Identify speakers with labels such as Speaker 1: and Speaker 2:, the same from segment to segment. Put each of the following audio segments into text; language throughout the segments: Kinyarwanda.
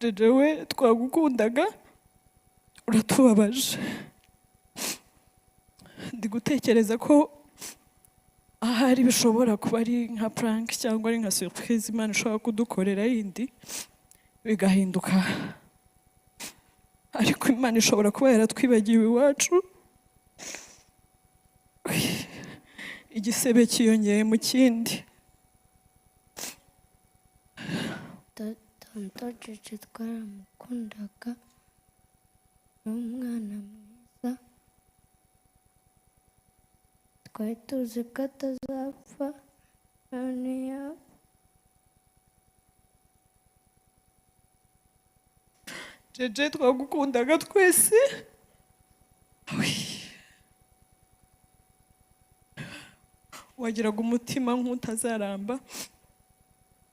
Speaker 1: Jeje we, twagukundaga, uratubabaje. Ndi gutekereza ko ahari bishobora kuba ari nka prank cyangwa ari nka surprise Imana ishobora kudukorera yindi bigahinduka, ariko Imana ishobora kuba yaratwibagiwe iwacu. Igisebe cyiyongeye mu kindi.
Speaker 2: Tonto Jeje twaramukundaga, ni umwana mwiza, twari tuzi ko atazapfa none yapfa.
Speaker 1: Jeje, twagukundaga twese. Wagiraga umutima nk'utazaramba,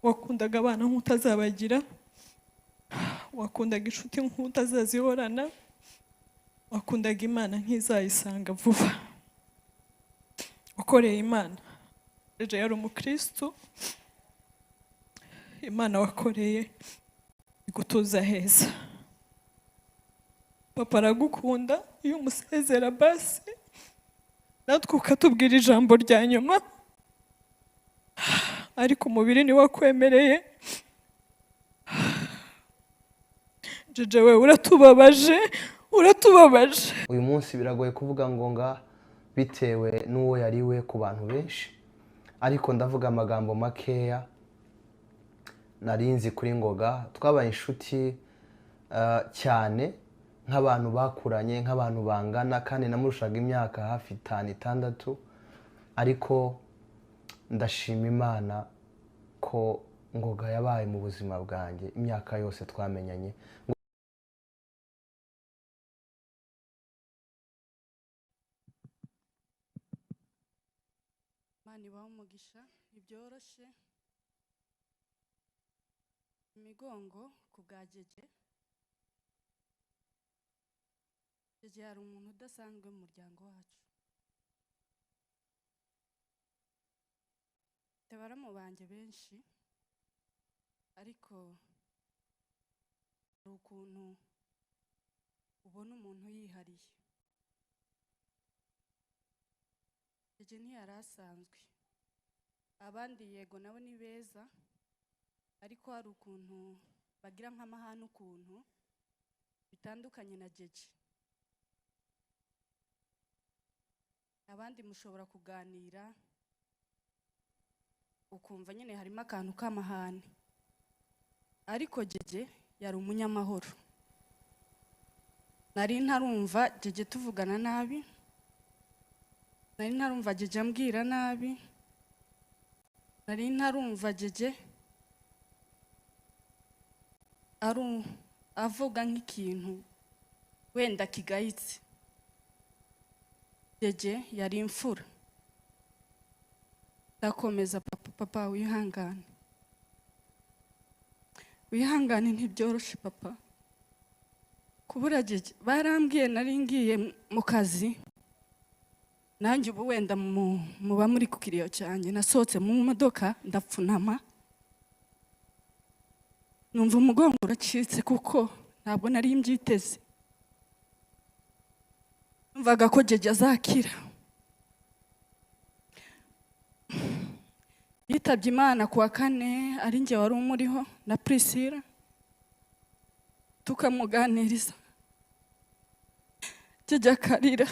Speaker 1: wakundaga abana nk'utazabagira, wakundaga inshuti nk'utazazihorana, wakundaga Imana nk'izayisanga vuba. Wakoreye Imana. Jeje yari umukristo, Imana wakoreye igutuza heza. Papa aragukunda, iyo umusezera basi natwe ukatubwira ijambo rya nyuma, ariko umubiri niwo wakwemereye. Jeje we, uratubabaje, uratubabaje.
Speaker 3: Uyu munsi biragoye kuvuga ngo nga bitewe n'uwo yari we ku bantu benshi, ariko ndavuga amagambo makeya narinzi kuri Ngoga. Twabaye inshuti cyane nk'abantu bakuranye, nk'abantu bangana, kandi namurushaga imyaka hafi 5 6, ariko ndashima Imana ko Ngoga yabaye mu buzima bwanjye imyaka yose twamenyanye.
Speaker 4: Imana ibahe umugisha, ntibyoroshe imigongo ku bwa Jeje. Jeje yari umuntu udasanzwe mu muryango wacu. Mfite baramu banjye benshi, ariko hari ukuntu ubona umuntu yihariye. Jeje ntiyari asanzwe. Abandi yego nabo ni beza, ariko hari ukuntu bagira nk'amahane, ukuntu bitandukanye na Jeje. Abandi mushobora kuganira ukumva nyine harimo akantu k'amahane, ariko Jeje yari umunyamahoro. Nari ntarumva Jeje tuvugana nabi, nari ntarumva Jeje ambwira nabi, nari ntarumva Jeje avuga nk'ikintu wenda kigayitse. Jeje yari imfura. Ndakomeza papa, papa wihangane, wihangane, ntibyoroshe papa kubura Jeje. Barambwiye nari ngiye mu kazi, nanjye ubu wenda muba muri ku kiriyo cyanjye, nasohotse mu modoka ndapfunama, numva umugongo uracitse kuko ntabwo nari mbyiteze. Numvaga ko Jeje azakira. Yitabye Imana kuwa kane, ari njye wari umuriho na Priscilla, tukamuganiriza, Jeje akarira.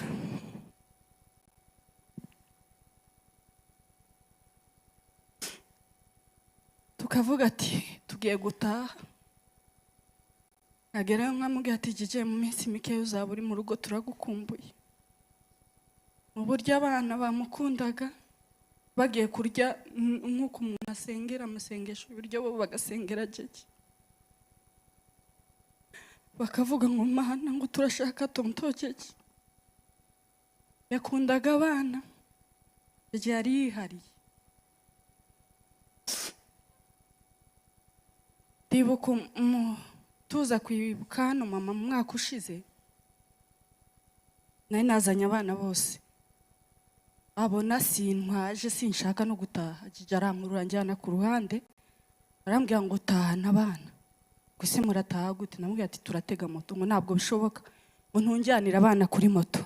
Speaker 4: Tukavuga ati tugiye gutaha, nkagerayo nkamubwira ati Jeje mu minsi mike uzaba uri mu rugo, turagukumbuye. Mu buryo abana bamukundaga, bagiye kurya nk'uko umuntu asengera amasengesho ibiryo, bo bagasengera Jeje, bakavuga ngo Mana ngo turashaka tonto Jeje. Yakundaga abana, Jeje yari yihariye. Ndibuka tuza kwibuka hano mama mu mwaka ushize, nari nazanye abana bose, abona sintwaje sinshaka no gutaha. Jeje arankurura anjyana ku ruhande, arambwira ngo tahana abana. Ngo ese murataha gute? Namubwira ati turatega moto. Ngo ntabwo bishoboka, ngo ntunjyanire abana kuri moto.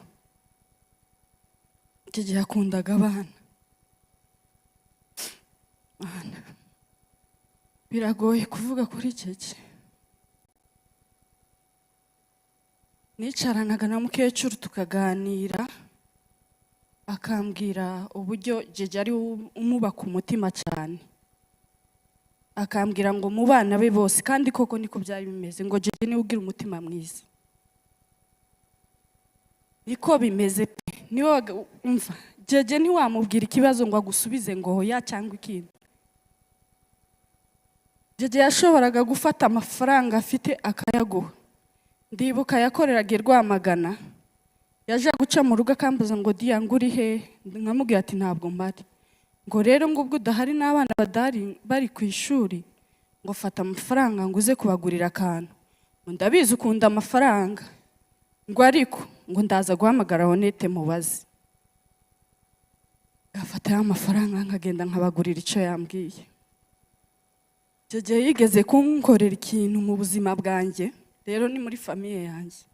Speaker 4: Icyo gihe yakundaga abana. Mana, biragoye kuvuga kuri Jeje. Nicaranaga na mukecuru tukaganira, akambwira uburyo Jeje ari umuba ku mutima cyane, akambwira ngo mu bana be bose, kandi koko niko byari bimeze, ngo Jeje niwe ugira umutima mwiza. Niko bimeze pe, niwe umva Jeje ntiwamubwira ikibazo ngo agusubize ngo hoya cyangwa ikindi. Jeje yashoboraga gufata amafaranga afite akayaguha. Ndibuka yakoreraga i Rwamagana, yaje guca mu rugo akambaza ngo Diya ngo uri he? Nkamubwira ati ntabwo mpari. Ngo rero ngo ubwo udahari n'abana badahari bari ku ishuri, ngo fata amafaranga ngo uze kubagurira akantu. Ngo ndabizi ukunda amafaranga, ngo ariko ngo ndaza guhamagara Honete mubaze. Ngafata ya mafaranga nkagenda nkabagurira icyo yambwiye. Jeje yigeze kunkorera ikintu mu buzima bwanjye, rero ni muri famiye yanjye,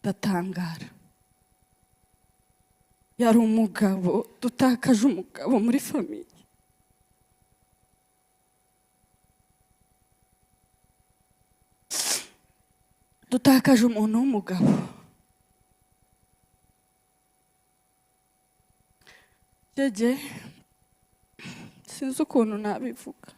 Speaker 4: ndatangara. Yari umugabo, dutakaje umugabo muri famiye. Dutakaje umuntu w'umugabo. Jeje sinzi ukuntu nabivuga.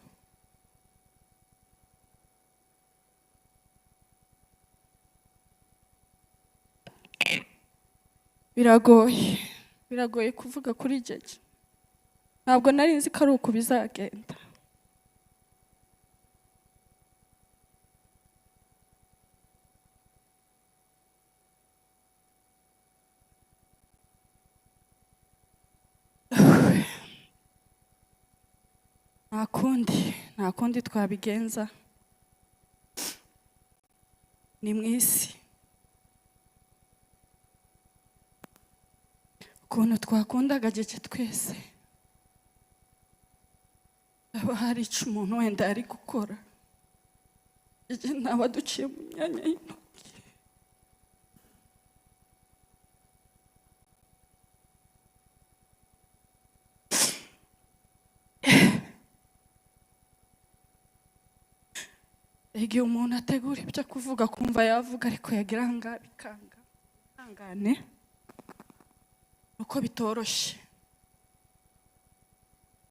Speaker 4: Biragoye, biragoye kuvuga kuri Jeje. Ntabwo nari nzi ko ari uku bizagenda. Nta kundi twabigenza, ni mu isi. Ukuntu twakundaga Jeje twese, haba hari icyo umuntu wenda ari gukora, Jeje ntaba aduciye mu myanya y'intoki. Igihe umuntu ategura ibyo kuvuga kumva yavuga, ariko yagira ngo bikanga, ihangane, uko bitoroshye,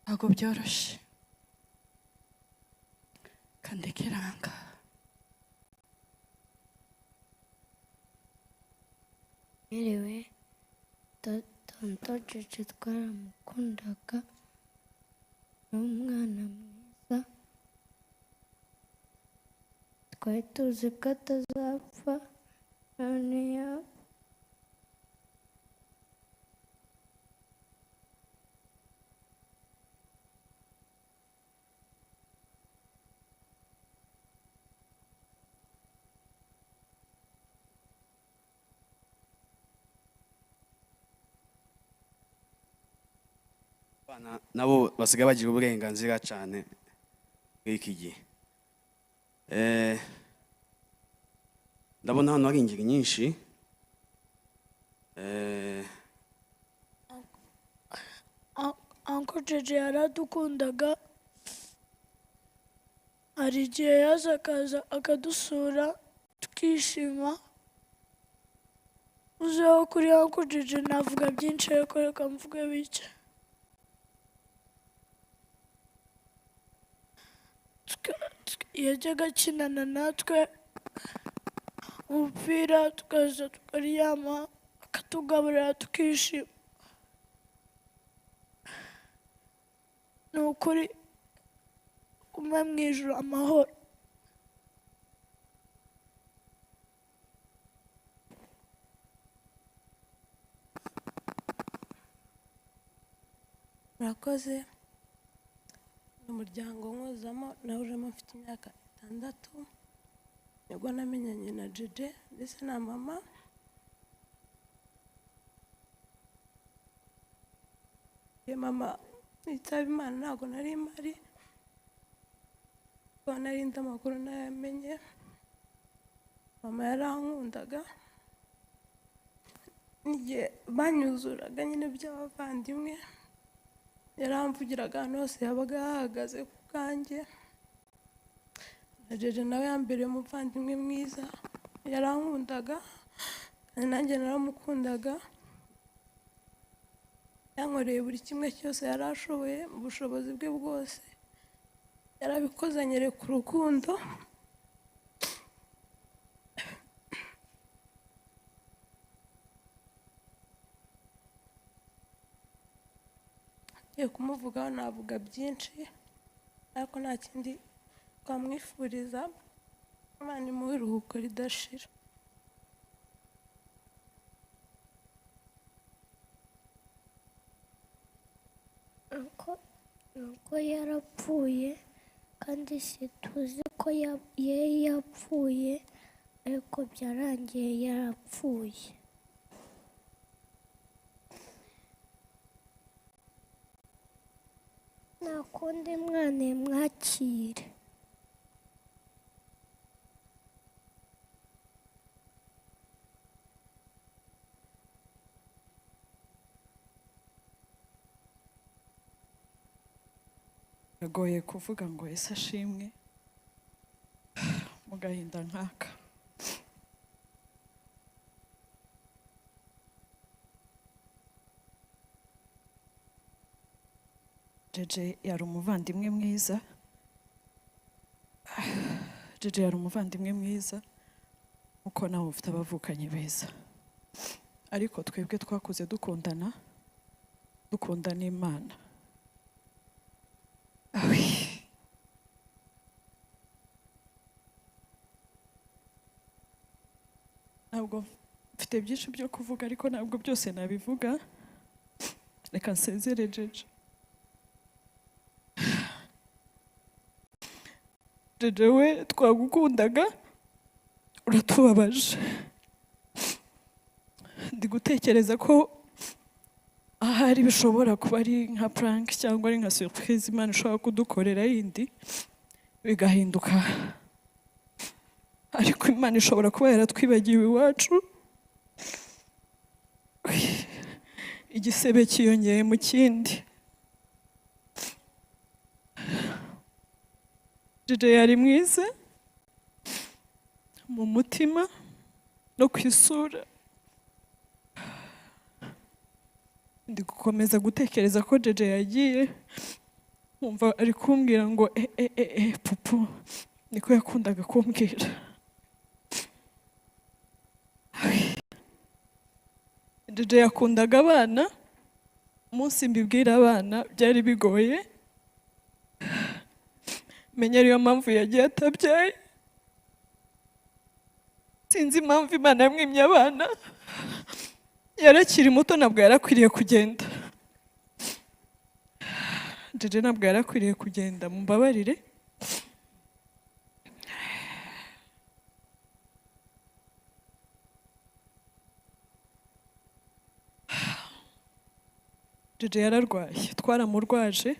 Speaker 4: ntabwo byoroshye. Kandekiranga.
Speaker 2: Mwiriwe, tonto Jeje twaramukundaga, ni umwana mwiza, twari tuzi ko atazapfa, none yapfa.
Speaker 5: Abana nabo basigaye bagira uburenganzira cyane muri iki gihe. Ndabona hano hari ingeri nyinshi.
Speaker 6: Uncle Jeje yaradukundaga, hari igihe yaza akaza akadusura tukishima. Uzeho kuri Uncle Jeje navuga byinshi ariko reka mvuge bike. Yajyaga akinana natwe umupira, tukaza tukaryama, akatugaburira tukishima. Ni ukuri umwe mu ijuru amahoro.
Speaker 7: Murakoze. Umuryango nkozamo nawujemo mfite imyaka 6, nibwo namenyanye na Jeje ndetse na mama. Mama yitaba Imana ntabwo nari mpari, Kuko narindi amakuru nayamenye. Mama yarankundaga, n'igihe banyuzuraga nyine by'abavandimwe yaramvugiraga ahantu hose yabaga yahagaze ku bwanjye. Na Jeje nawe yambereye umuvandimwe mwiza, yarankundaga kandi nanjye naramukundaga. Yankoreye buri kimwe cyose yari ashoboye mu bushobozi bwe bwose, yarabikoze anyereka urukundo. Ngiye kumuvugaho navuga byinshi, ariko nta kindi twamwifuriza. Imana imuhe iruhuko ridashira.
Speaker 2: Nuko yarapfuye, kandi si tuzi ko yari yapfuye, ariko byarangiye yarapfuye. Nta kundi mwana mwakire.
Speaker 1: Biragoye kuvuga ngo ese ashimwe mu gahinda nk'aka. Jeje yari umuvandimwe mwiza. Jeje yari umuvandimwe mwiza, uko nawe ufite abavukanyi beza. Ariko twebwe twakuze dukundana, dukunda n'Imana. Ntabwo mfite byinshi byo kuvuga, ariko ntabwo byose nabivuga. Reka nsezere Jeje. Jeje we twagukundaga, uratubabaje. Ndi gutekereza ko ahari bishobora kuba ari nka prank cyangwa ari nka surprise Imana ishobora kudukorera yindi bigahinduka, ariko Imana ishobora kuba yaratwibagiwe iwacu, igisebe cyiyongeye mu kindi. Jeje yari mwiza mu mutima no ku isura. Ndi gukomeza gutekereza ko Jeje yagiye, nkumva ari kumbwira ngo pupu, niko yakundaga kumbwira. Jeje yakundaga abana, umunsi mbibwira abana byari bigoye, menya ariyo mpamvu yagiye atabyaye. Sinzi impamvu Imana yamwimye abana, yarakiri muto ntabwo yarakwiriye kugenda. Jeje ntabwo yarakwiriye kugenda, mumbabarire. Jeje yararwaye, twaramurwaje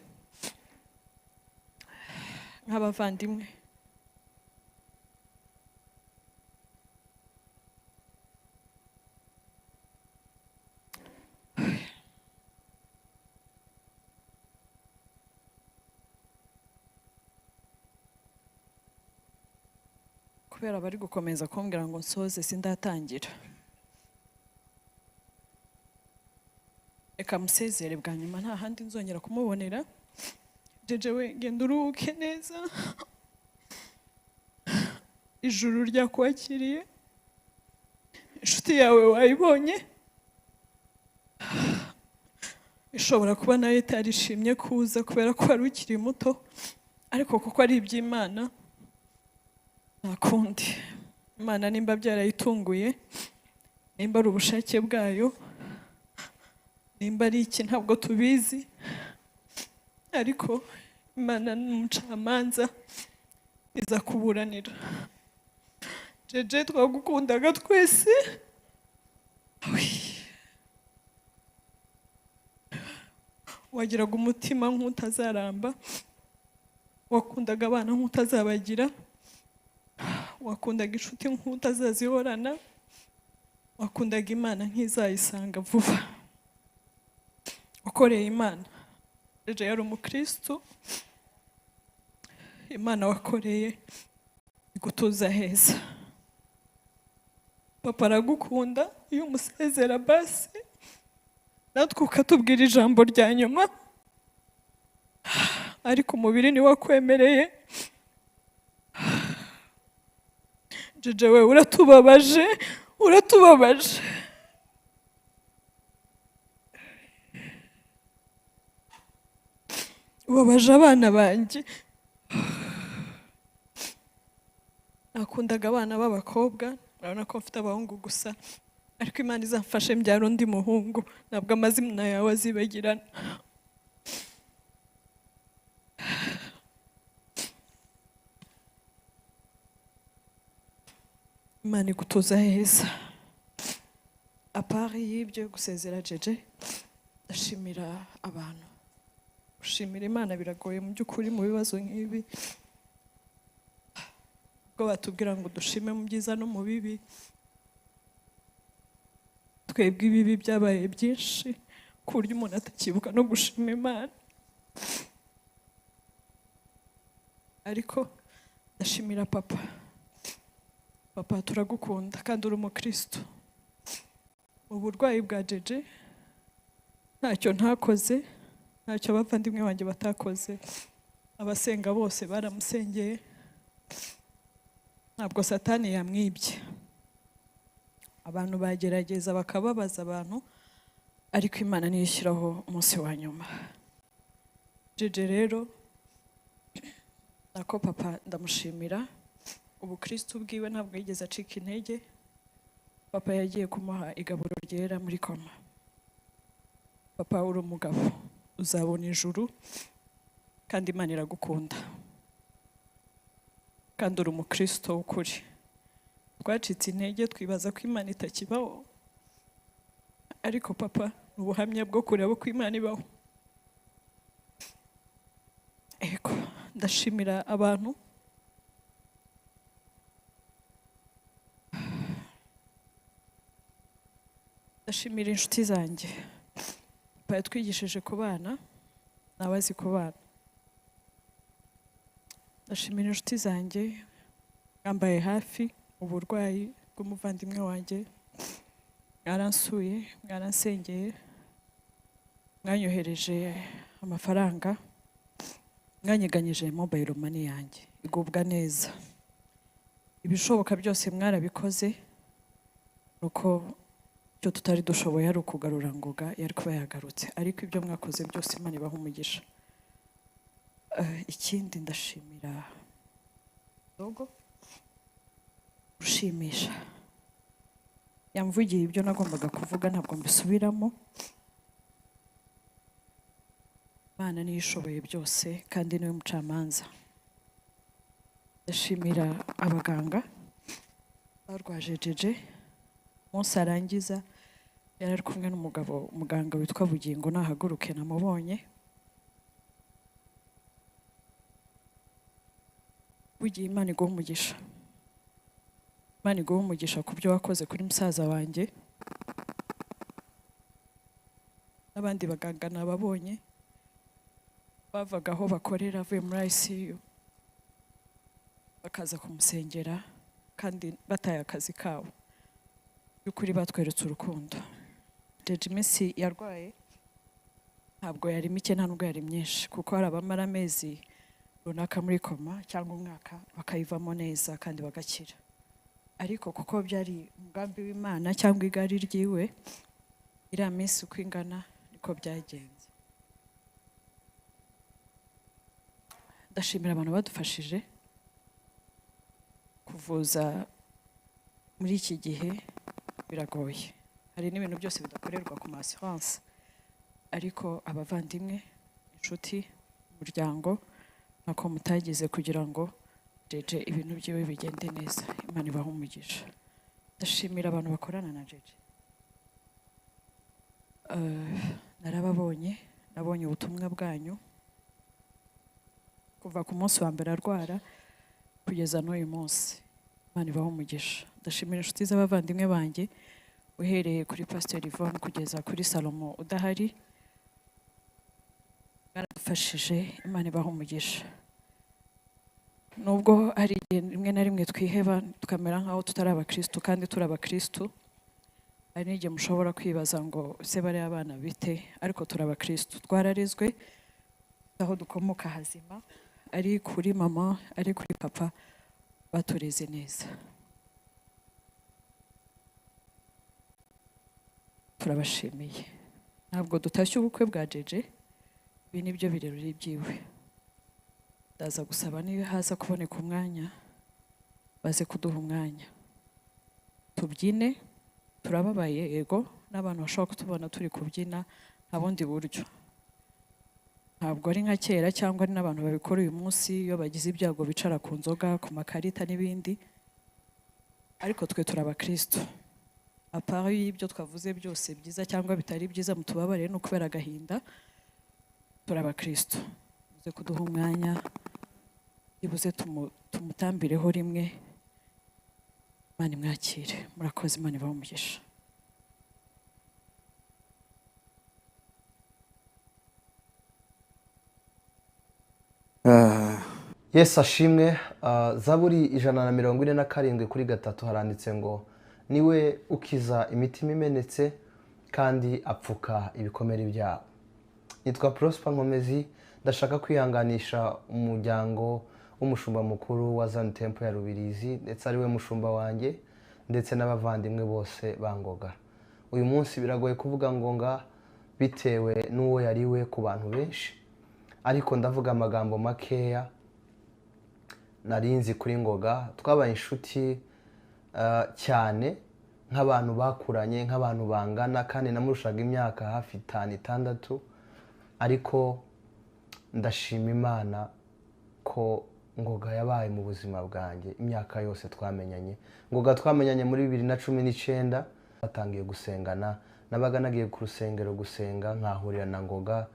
Speaker 1: nk'abavandimwe. Kubera bari gukomeza kumbwira ngo nsoze sindatangira, reka musezere bwa nyuma, nta handi nzongera kumubonera. Jeje we genda uruhuke neza, ijuru ryakwakiriye, inshuti yawe wayibonye, ishobora kuba nayo itarishimye kuza kubera ko wari ukiri muto, ariko kuko ari iby'Imana nta kundi. Imana nimba byarayitunguye, nimba ari ubushake bwayo, nimba ari iki ntabwo tubizi, ariko Imana ni umucamanza, iza kuburanira. Jeje twagukundaga twese, wagiraga umutima nk'utazaramba, Wakundaga abana nk'utazabagira, wakundaga inshuti nk'utazazihorana, wakundaga Imana nk'izayisanga vuba. Wakoreye Imana. Jeje yari umukristo, Imana wakoreye igutuza heza. Papa aragukunda, iyo umusezera basi natwe ukatubwira ijambo rya nyuma, ariko umubiri ni wakwemereye. Jeje we uratubabaje, uratubabaje. Ubabaje abana banjye. Nakundaga abana b'abakobwa, urabona ko mfite abahungu gusa, ariko Imana izamfashe mbyara undi muhungu, ntabwo amazina yawe azibagirana. Imana igutuza heza. Apart y'ibyo gusezera Jeje, ndashimira abantu. Gushimira Imana biragoye mu by'ukuri mu bibazo nk'ibi. Ubwo batubwira ngo dushime mu byiza no mu bibi, twebwe ibibi byabaye byinshi ku buryo umuntu atakibuka no gushima Imana. Ariko ndashimira papa. Papa turagukunda kandi uri umukristo. Mu burwayi bwa Jeje ntacyo ntakoze, ntacyo abavandimwe banjye batakoze, abasenga bose baramusengeye, ntabwo Satani yamwibye. Abantu bagerageza bakababaza abantu, ariko Imana niyo ishyiraho umunsi wa nyuma. Jeje rero nako papa ndamushimira, ubukristo bwiwe ntabwo yigeze acika intege. Papa yagiye kumuha igaburo ryera muri koma. Papa uri umugabo, uzabona ijuru kandi Imana iragukunda, kandi uri umukristo w'ukuri. Twacitse intege twibaza ko Imana itakibaho, ariko papa ni ubuhamya bwo kureba ko Imana ibaho. Ego, ndashimira abantu. Ndashimira inshuti zanjye. Papa yatwigishije kubana, nawe azi kubana. Ndashimira inshuti zanjye yambaye hafi uburwayi bw'umuvandimwe wanjye, mwaransuye, mwaransengeye, mwanyohereje amafaranga, mwanyeganyije mobile money yanjye igubwa neza. Ibishoboka byose mwarabikoze, nuko icyo tutari dushoboye ari ukugarura Ngoga yari kuba yagarutse, ariko ibyo mwakoze byose Imana ibaha umugisha. Ikindi ndashimira Dogo ushimisha, yamvugiye ibyo nagombaga kuvuga ntabwo mbisubiramo. Imana niyo ishoboye byose kandi niwe mucamanza. Ndashimira abaganga barwaje Jeje, umunsi arangiza yari ari kumwe n'umugabo, umuganga witwa Bugingo, nahaguruke namubonye. Bugiye Imana iguhe umugisha. Imana iguhe umugisha ku byo wakoze kuri musaza wanjye. N'abandi baganga nababonye bavaga aho bakorera avuye muri ICU bakaza kumusengera kandi bataye akazi kabo. By'ukuri batweretse urukundo. Jeje iminsi yarwaye ntabwo yari mike, nta nubwo yari myinshi, kuko hari abamara amezi runaka muri koma cyangwa umwaka bakayivamo neza kandi bagakira. Ariko kuko byari umugambi w'Imana cyangwa igari ryiwe, iriya minsi uko ingana niko byagenze. Ndashimira abantu badufashije kuvuza muri iki gihe, biragoye. Hari n'ibintu byose bidakorerwa ku ma assurance, ariko abavandimwe, inshuti, umuryango nako mutagize kugira ngo Jeje ibintu byiwe bigende neza. Imana ibahe umugisha. Ndashimira abantu bakorana na Jeje. Narababonye, nabonye ubutumwa bwanyu. Kuva ku munsi wa mbere arwara kugeza n'uyu munsi, Imana ibahe umugisha. Ndashimira inshuti z'abavandimwe banjye, uhereye kuri Pasiteri Yvonne kugeza kuri Salomo udahari, mwaradufashije, Imana ibahe umugisha. Nubwo hari igihe rimwe na rimwe twiheba tukamera nk'aho tutari abakirisitu kandi turi abakirisitu, hari n'igihe mushobora kwibaza ngo se bariya abana bite, ariko turi abakirisitu, twararezwe aho dukomoka hazima, ari kuri mama ari kuri papa, batureze neza. Turabashimiye. Ntabwo dutashye ubukwe bwa Jeje, ibi ni byo birori byiwe. Ndaza gusaba niba haza kuboneka umwanya, baze kuduha umwanya tubyine. Turababaye yego, n'abantu bashobora kutubona turi kubyina nta bundi buryo. Ntabwo ari nka kera cyangwa ari n'abantu babikora uyu munsi, iyo bagize ibyago bicara ku nzoga, ku makarita n'ibindi, ariko twe turi abakristo. Apart y'ibyo twavuze byose byiza cyangwa bitari byiza, mutubabarire ni ukubera agahinda, turi abakristo. Muze kuduha umwanya, ibuze tumutambireho rimwe, Imana imwakire. Murakoze, Imana ibahe umugisha.
Speaker 3: Yesu ashimwe. Zaburi 147:3 haranditse ngo niwe ukiza imitima imenetse kandi apfuka ibikomere byabo. Nitwa Prosper Nkomezi, ndashaka kwihanganisha umuryango w'umushumba mukuru wa Zion Temple ya Rubirizi, ndetse ari we mushumba wanjye, ndetse n'abavandimwe bose bangoga. Uyu munsi biragoye kuvuga Ngoga bitewe n'uwo yari we ku bantu benshi, ariko ndavuga amagambo makeya narinzi kuri Ngoga. Twabaye inshuti cyane nk'abantu bakuranye, nk'abantu bangana, kandi namurushaga imyaka hafi 5 6, ariko ndashima Imana ko Ngoga yabaye mu buzima bwanjye imyaka yose twamenyanye. Ngoga twamenyanye muri 2019, batangiye gusengana, nabaga nagiye ku rusengero gusenga nkahurira na Ngoga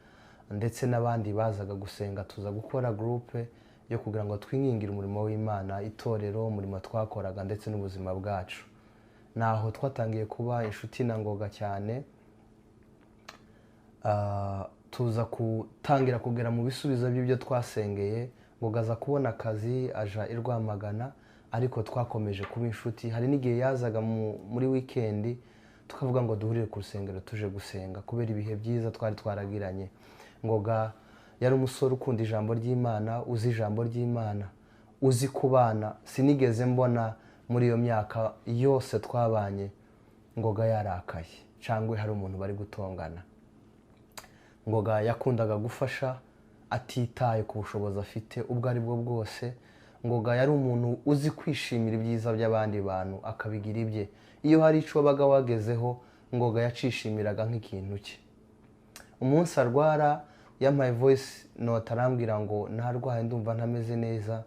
Speaker 3: ndetse n'abandi bazaga gusenga, tuza gukora groupe yo kugira ngo twingingire umurimo w'Imana, itorero, umurimo twakoraga ndetse n'ubuzima bwacu. Naho twatangiye kuba inshuti na Ngoga cyane, tuza gutangira kugera mu bisubizo by'ibyo twasengeye. Ngoga aza kubona akazi aja i Rwamagana, ariko twakomeje kuba inshuti. Hari n'igihe yazaga muri weekend tukavuga ngo duhurire ku rusengero tuje gusenga, kubera ibihe byiza twari twaragiranye. Ngoga yari umusore ukunda ijambo ry'Imana, uzi ijambo ry'Imana, uzi kubana. Sinigeze mbona muri iyo myaka yose twabanye Ngoga yarakaye cyangwa hari umuntu bari gutongana. Ngoga yakundaga gufasha atitaye ku bushobozi afite ubwo ari bwo bwose. Ngoga yari umuntu uzi kwishimira ibyiza by'abandi bantu akabigira ibye. Iyo hari icyo wabaga wagezeho, Ngoga yacishimiraga nk'ikintu cye. Umunsi arwara yampaye voice note arambwira ngo narwaye ndumva ntameze neza,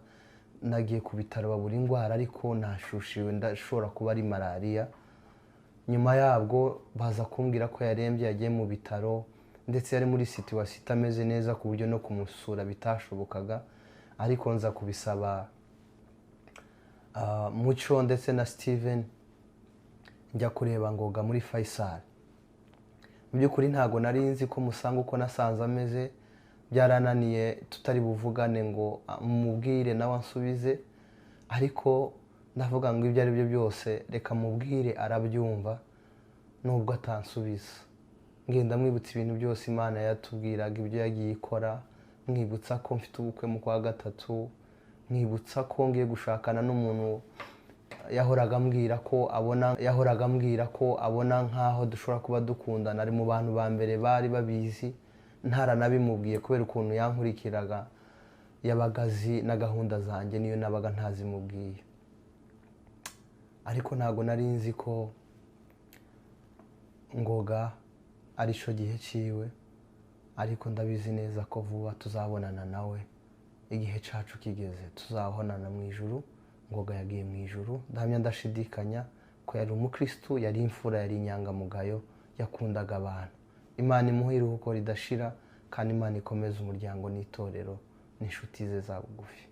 Speaker 3: nagiye ku bitaro babura indwara ariko nashushiwe ndashobora kuba ari malaria. Nyuma yabwo baza kumbwira ko yarembye, yagiye mu bitaro, ndetse yari muri situation itameze neza ku buryo no kumusura bitashobokaga, ariko nza kubisaba Muco ndetse na Steven njya kureba Ngoga muri Faisal. Mu by'ukuri ntago nari nzi ko musanga uko nasanze ameze, byarananiye tutari buvugane ngo mubwire nawe ansubize, ariko ndavuga ngo ibyo ari byo byose reka mubwire arabyumva nubwo atansubiza. Ngenda mwibutsa ibintu byose Imana yatubwiraga, ibyo yagiye ikora, mwibutsa ko mfite ubukwe mu kwa 3, mwibutsa ko ngiye gushakana n'umuntu yahoraga ambwira ko abona nkaho dushobora kuba dukundana. Ari mu bantu ba mbere bari babizi, ntaranabimubwiye kubera ukuntu yankurikiraga, yabaga azi na gahunda zanjye niyo nabaga ntazimubwiye. Ariko ntago nari nzi ko Ngoga ari cyo gihe ciwe, ariko ndabizi neza ko vuba tuzabonana nawe igihe cacu kigeze, tuzabonana mu ijuru. Ngoga yagiye mu ijuru, ndahamya ndashidikanya ko yari umukristo, yari imfura, yari inyangamugayo, yakundaga abantu. Imana imuhe iruhuko ridashira, kandi Imana ikomeze umuryango n'itorero. n'inshuti ze za bugufi.